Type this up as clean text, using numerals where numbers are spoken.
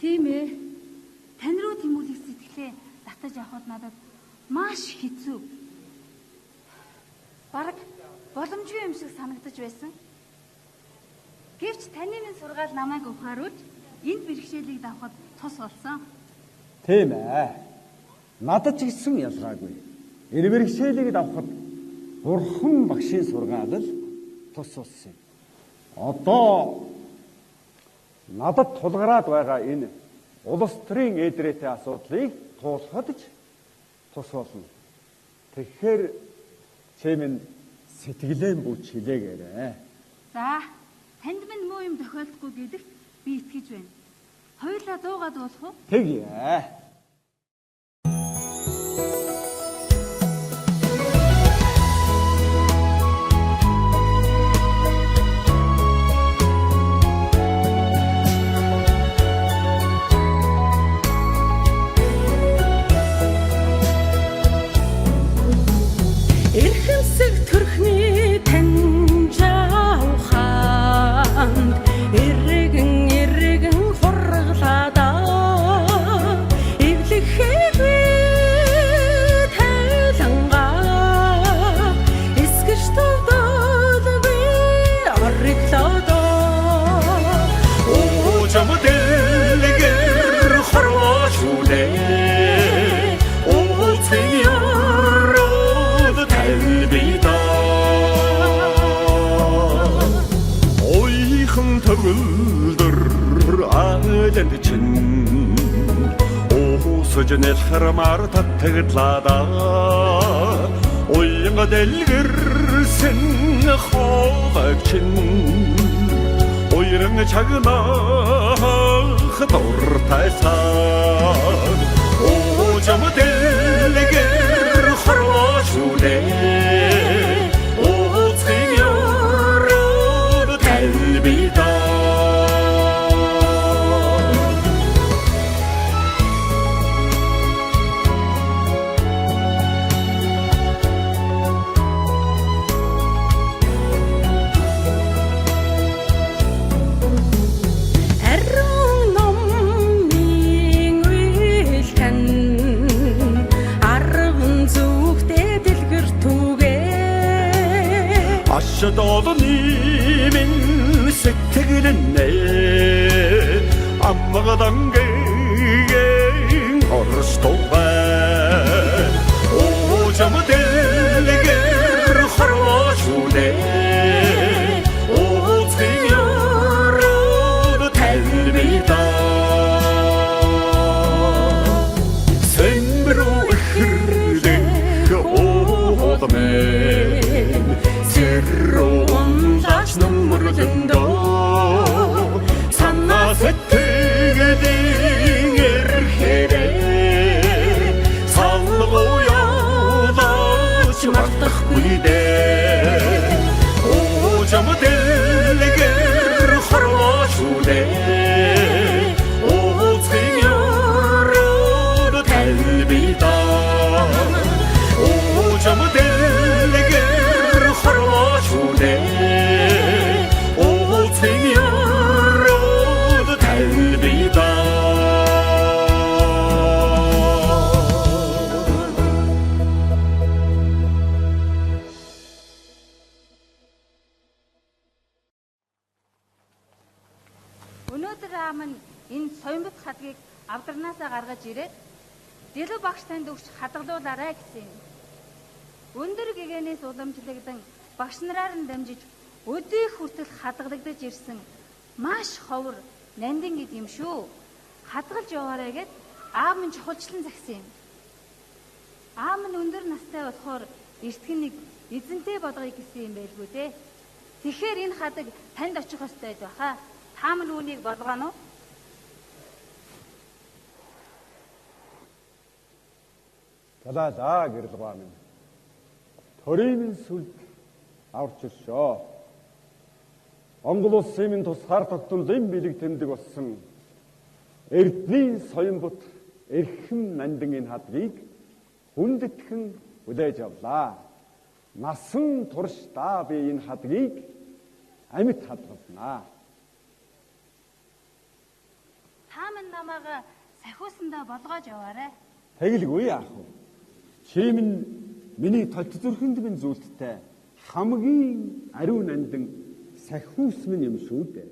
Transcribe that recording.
Тийм ээ. Тань руу тэмүүлэх сэтгэлээ татаж авахд надад маш хэцүү. Бараг боломжгүй юм шиг санагдаж байсан. Гэвч таны минь сургаал намайг ухааруулж энд бэрхшээлийг давхад тус болсон. Тийм ээ. Надад ч гэсэн ялгаагүй. Энэ бэрхшээлийг давхад Бурхан багшийн сургаал л тус болсон юм. Одоо надад тулгараад байгаа энэ улс төрийн эдрээтэй асуудлыг туулахад ч тус болно. Тэгэхээр чи минь сэтгэлээ бүч хилээгээрэй. За, танд минь муу юм тохиолдохгүй гэдэгт би итгэж байна. Хоёулаа дуугаа дуулах уу? Тэгье. Эрхэмсэг төрхний танжауханд эргэн эргэн хурглаад эвлэхээгүй тайлангаа эсгэж төвдөлгүй ориглоод Уужам дэлгэр хорвоо шүлээ ууцын ёроод тальбида ойхон төгөлдөр айланд чинь уусаж нэлхэрмар татагдлаа уянга дэлгэрсэн хоолойг чинь уйран чагнах дуртайсан уужам дэлгэр хорвоо шүлээ ууцын ёроод тальбида. Ариун номын уйлтан арван зүгтээ дэлгэр түгээ Ашад олны минь сэтгэлнээ амгадан гэн орстогай уужам дэлгэр хорвоо шүлээ ууцын ёроод тальбида Сэмбрүү эхрлэх уулмэн сэрүүн нүмерлэндөө санаа сэтгэлийн эрхээрээ салгуу явуулаач мартахгүй дээ уужам дэлгэр хорвоо шүлээ ууцын ёроод тальбида уужам дэлгэр хорвоо шүлээ ууцын ёроод тальбида. Өнөөдөр аам нь энэ соёмбот хадгийг авдарнаасаа гаргаж ирээд Дэлүү багш танд өгч хадгалуулаарай гэсэн юм. Өндөр гэгээнээс уламжлагдсан багш нараар нь дамжиж өдий хүртэл хадгалагдаж ирсэн маш ховор нандин гэд юм шүү. Хадгалж яваарай гэд аав минь чухалчлан загсан юм. Аав минь өндөр настай болохоор эртгэнийг эзэнтэй болгоё гэсэн юм байлгүй дээ. Тэгэхээр энэ хадаг танд очих ёстой байхаа. Та минь үүнийг болгоно уу? Залаа гэрэлгаа минь. Төрийн минь сүлд аварч өшөө. Монгол улсын минь тусгаар тогтнолын бэлэг тэмдэг болсон Эрдний соён бут эрхэм нандин энэ хадгийг хүндэтгэн хүлээж авлаа. Насан туршдаа би энэ хадгийг амьд хадгалнаа. Та минь намайг сахиусандаа болгоож яваарай. Тэгэлгүй яах вэ? Чи минь миний толт зүрхэнд минь зүйлттэй хамгийн ариун нандин сахиус минь юм шүү дээ.